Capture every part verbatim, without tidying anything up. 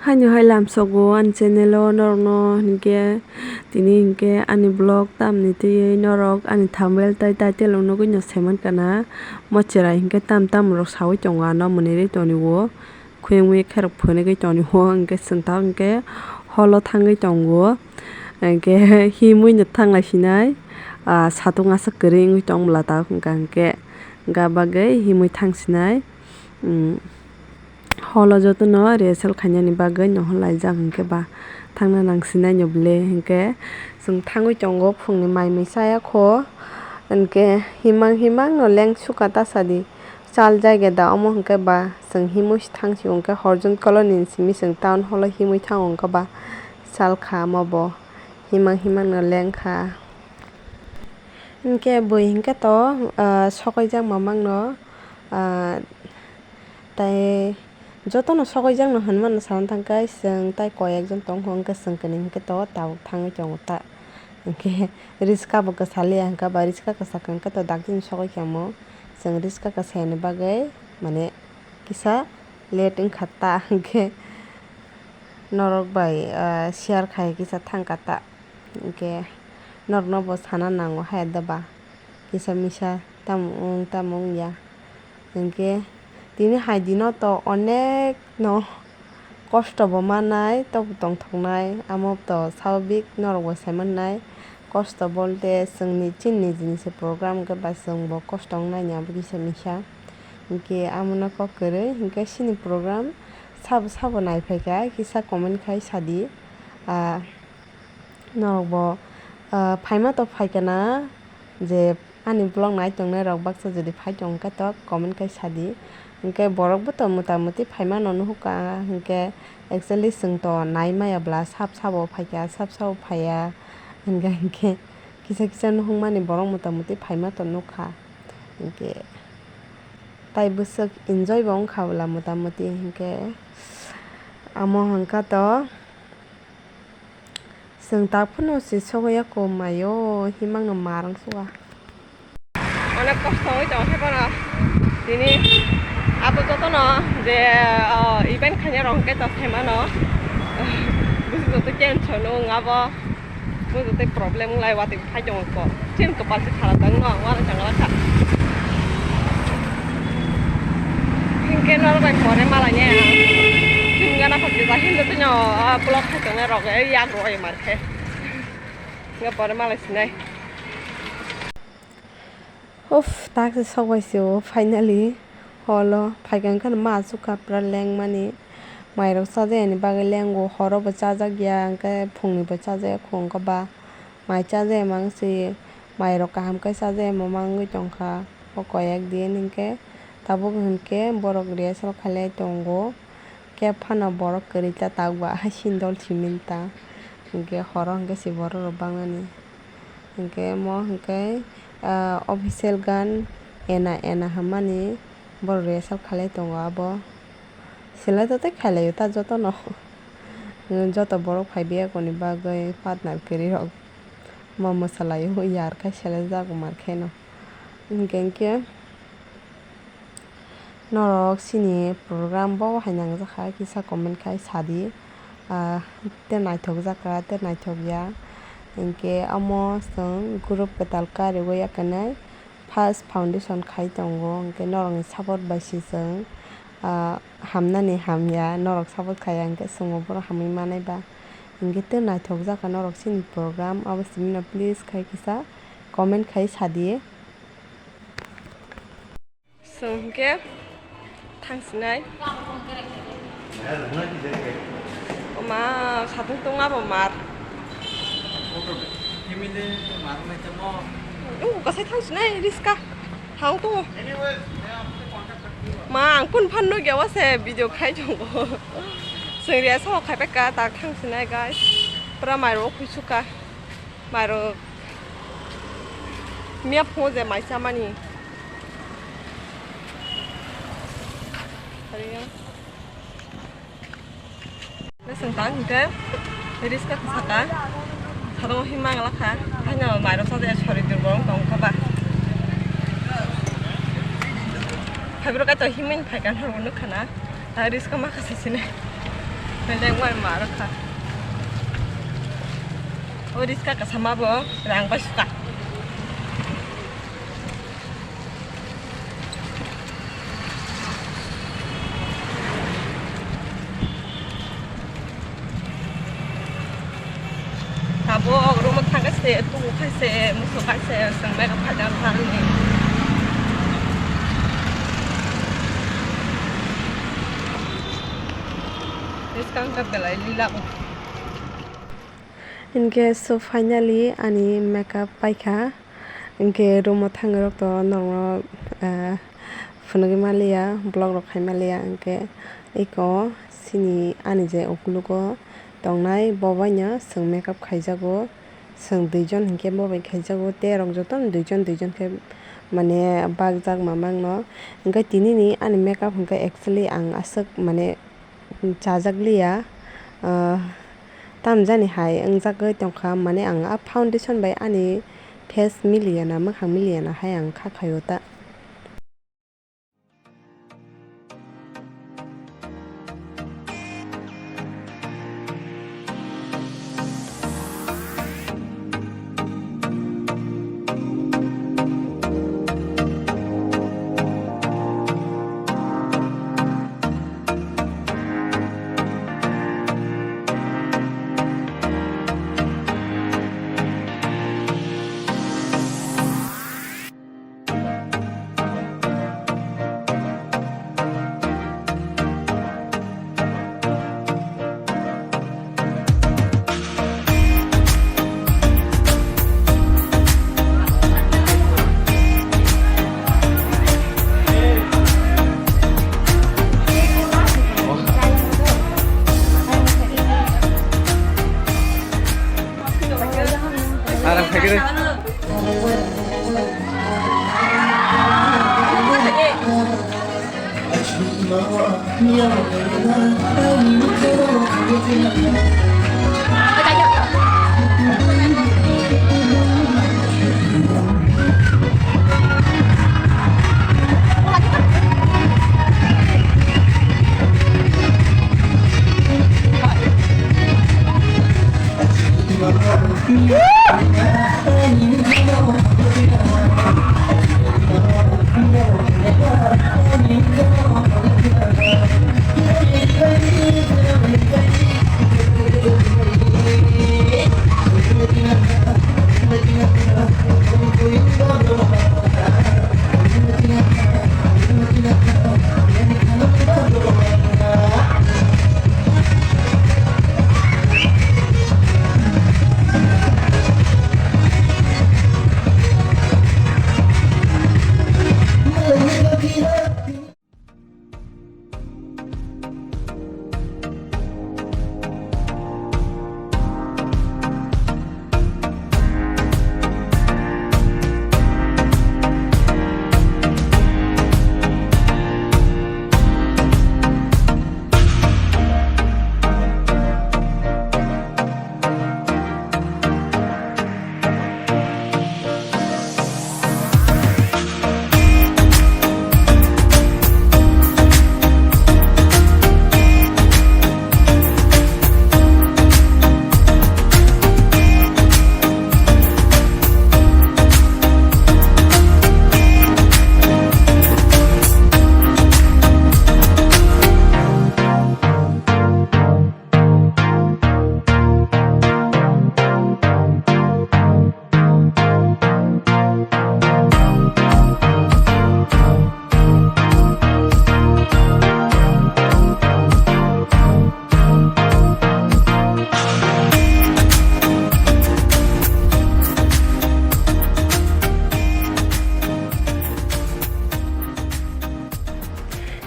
Haino hai lamsogo ani channel o norokno hinkhe tini hinkhe ani vlog tamni twiwi norok ani thumbnail tei title o nugwi no saimankha na mo chwrai hinkhe tam tam rok sawi tongo ano mwnwi ri tonwi o khuyang muyang khe rok phunugwi tonwi o hinkhe chwng tak hinkhe holo thangwi tongo hinkhe himwi no thanglai sinai ah satung aswk kwrwi wngwi tong bwla tak wngkha hinkhe ga bagwi himwi thang sinai. Holo jotono rehearsal khainani bagwi nohor laijak hinkhe ba thangna nangsinai no bwle hinkhe chwng thangwi tongo phungni mai mui chaya kho hinkhe himang himang no leng sukha ta sadi chal jaiga da omo hinkhe ba chwng himwi thang si hinkhe horjon colony ni simi chwng town holo himwi thango hinkhe ba chal kha omo bo himang himang no leng kha hinkhe bui hinkhe to ah sokoi jak mamang no ah. Tai jotono sokoi jakno hinmano sana thangkhe chwng tai koi ekjon tongkha hinkhe chwng kwnwi hinkhe to tabuk thangwi tongo ta hinkhe riska bo kwsa liya hinkhe ba riska kwsa hinkhe to dakti sokoi khe omo chwng riska kwsa yani bagwi mane kisa late wngkha ta hinkhe norok bai share khai kisa thangkha ta. Hinkhe norokno bo sana nango hai da ba kisa misa tamo wng tamo wngya hinkhe tini hai dino to onek no kosto bo manai tobo tongthoknai amo to swababik norok bo saimannai kosto bolte chwngni chini nijini se program hinkhe ba chwng bo kosto wngnai ni abo kisa misa hinkhe amo no kok kwrwi hinkhe chini program sabo sabo naiphaikha kisa comment khai sadi ah. Norok bo phaima to phaikha na je ani vlog nai tongnai rok baksa jodi phai tong khe to comment khai sadi hinkhe borok bo to mota moti phaima no nuhukha hinkhe actually chwng to nai maya bwla sab sabo phaikha sab sabo phaiya hinkhe hinkhe kisa kisa nuhukmani borok mota moti phaima to nukha hinkhe tai bwswk enjoy bo wngkha bwla mota moti hinkhe amo hinkha to. Chwng tak phano se sogwi ya kho maio himang no marang suga. Onek kosto oi tong khe bono tini abo jotono je event khainai rok hwnkhe to semaino busi joto tension no wng abo busi joto problem wng lai watwi phai tongo kho. Chini kopal se khara tang no, wala changla kha. Hinkhe norok bai pore malai ne ang. Chini gana pha kisa hindu tino, ah, block khai tongnai rok, eh, yak rok oi mar khe. Hinkhe pore malai sinai. Uff, tak se sok bai se o, finally. Holo, phaikha hinkhe ma aswk kha pura lengmani. Mairok chajakya ni bagwi lengo, horo bo chajakya, hinkhe phungni bo chajakya, khungkha ba. Mai chajakya mang se, mairok kaham khe chajakya mamang wngwi tongkha o koyek din hinkhe tabuk hinkhe borok rehearsal khailai tongo khe phano borok kwrwi ta tabuk ba hai sindol simi ta hinkhe horo hinkhe se borok rok bangnani hinkhe omo hinkhe ah official gan ena ena hinmani borok rehearsal khailai tongo abo selai to tei khailaio ta jotono. Joto borok phai biyakoni bagwi partner kwrwi rok ma mwsalaio yar khai selai jago mar kheno. Hinkhe hinkhe norok chini program bo hai nangjakha kisa comment khai sadi, ah, tei naithok jakha tei naithok ya. Hinkhe omo chwng group kwtal kariwi ya kanai. First foundation khai tongo, hinkhe norokni support bai se chwng, ah, hamnani hamya, norok support khaiya hinkhe chwngbo borok hamwi manai ba. Hinkhe tei naithok jakha norok chini program, abo simi no please khai kisa comment khai sadi. Chwng hinkhe thangsinai. Oma satung tongma bo mar. Nung kasai thangsinai riska. Thang tongo. Ma ang kun phan nugya wase video khai tongo. Chwng rehearsal khai pekka tak thangsinai guys. Pura mairok khuisuka. Mairok miya phungo je mai chamani. Bising tang hingke riska kosaka. Saro hima ngalakha. Haino mairok sa je sori durbo tong kha ba. Phaibro kaito himwi phaikha norok nukha na. Riska ma khasi sini. Lengmar ma rwkha. O riska kasama bo rang bai suka. Tabuk room o thangkhe se, tubu khai se, musu khai se, chwng makeup khaijak thani. Bwskang khe belai lila bo. Hinkhe so finally ani makeup paikha. Hinkhe room o thangwi rok to norokno, ah, phunugwi manliya, vlog rok khai manliya. Hinkhe eko chini ani je ukulugo tongnai bo baino chwng makeup khaijago. Chwng duijon hinkhe bo bai khaijago, tei rok jotono duijon duijon khe mane bakjak mamangno. Hinkhe tinini ani makeup hinkhe actually ang aswk mane chajakliya, ah, tamjani hai wngjagwi tongkha, mane ang a foundation bai ani face miliya na, mwkhang miliya na hai ang kha khaio ta. Aram khaikhe de.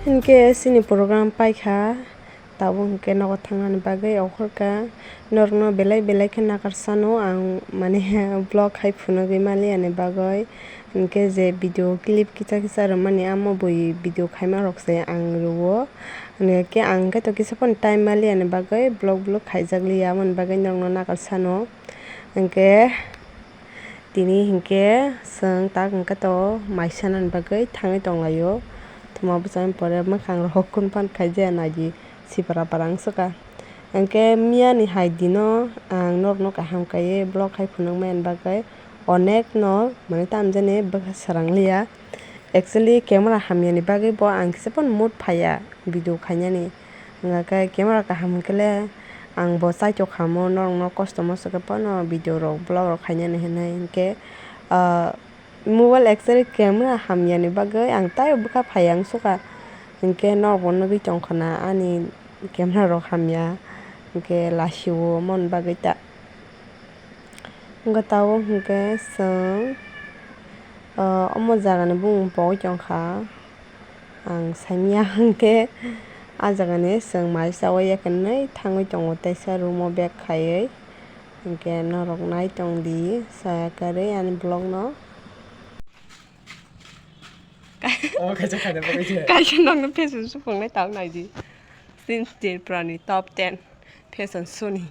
Hinkhe chini program paikha. Tabuk hinkhe nogo thangnani bagwi okhorkha norokno belai belai khe nakarchano ang, mane, vlog hai phunugwi manliyani bagwi. Hinkhe je video clip kisa kisa rwmani amo bui video khaima rok se ang rwo. Hinkhe ang khe to kisa phano time manliyani bagwi vlog vlog khaijakliya, aboni bagwi norokno nakarchano. Hinkhe tini hinkhe chwng tak hinkhe to mai sanani bagwi thangwi tonglaio. Thwma bwsani pore mwkhang rok hokun phan khaijaya nai di. Sipra parang swkha. Hwnkhe miyani hai dino ang norokno kaham kaiwi vlog khai phunukmani bagwi onekno, mane, tamjani bwkha swrang liya. Actually, camera hamyani bagwi bo ang kisa phano mood phaiya video khainani. Hwnkhe camera kaham hwnkhe le ang bo chaitok khamo, norokno kosto mosto khe phano video rok, vlog rok khainani hinwi. Hwnkhe, ah, mobile actually camera hamyani bagwi ang taibo bwkha phaiya wngsuka. Hwnkhe norokbo nugwi tongkha na ani camera rok hamya, hwnkhe lasio, omoni bagwi ta. Hwnkhe tabuk hwnkhe chwng, ah, omo jagani bumung pogwi tongkha. Ang saimya hwnkhe ah jagani chwng mai chaui ya khe nwi thangwi tongo teisa room o bag khaiwi. Hwnkhe norok nai tongdi, saya kwrwi ani vlog no. Omo kaisa khaina bagwi se. Kaisa nokno fashion supungnai tang naidi. Since Tripura ni top ten fashion show ni.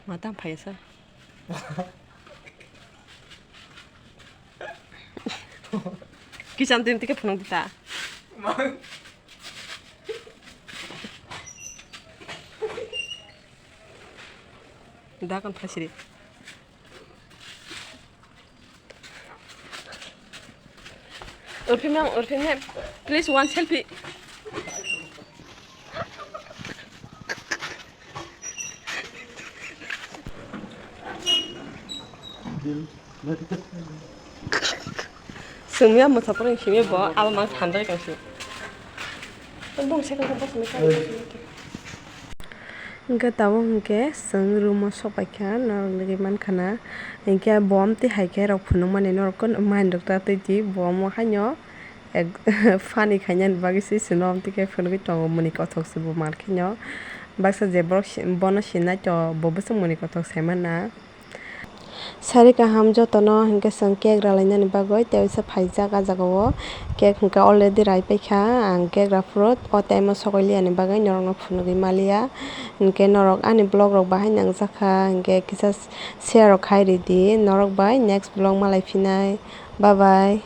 Matam phaisa. Kicham tin tike phunuk dita. Da kon phasiri. Urphi ma'am, Urphi ma'am, please one selfie. Sumya mosa pore sumya bo abo mang thandai kang si. Bong se kang bos me kang. Hwnkhe tabuk hwnkhe chwng room o sok paikha, norok nugwi mankha na. Hwnkhe bo amtwi hai khe rok phunukmani norok khe mind rok ta twi di, bo omo haino ek-, funny khainani bagwi se chwngno amtwi khe phunugwi tongo, mwnwi kothok se bo mar kheno. Baksa je borok si-, bono sinai to bo bwswk mwnwi kothok sai mana. Sari kaham jotono hwnkhe chwng cake ralainani bagwi tei waisa phaijak ah jagao. Cake hwnkhe already raipaikha, ang cake raphuru o time o sokoi liyani bagwi norokno phunugwi maliya. Hwnkhe norok ani vlog rok bahai nangjakha hwnkhe kisa share rok khai ridi, norok bai next vlog malai phinai. Bye bye.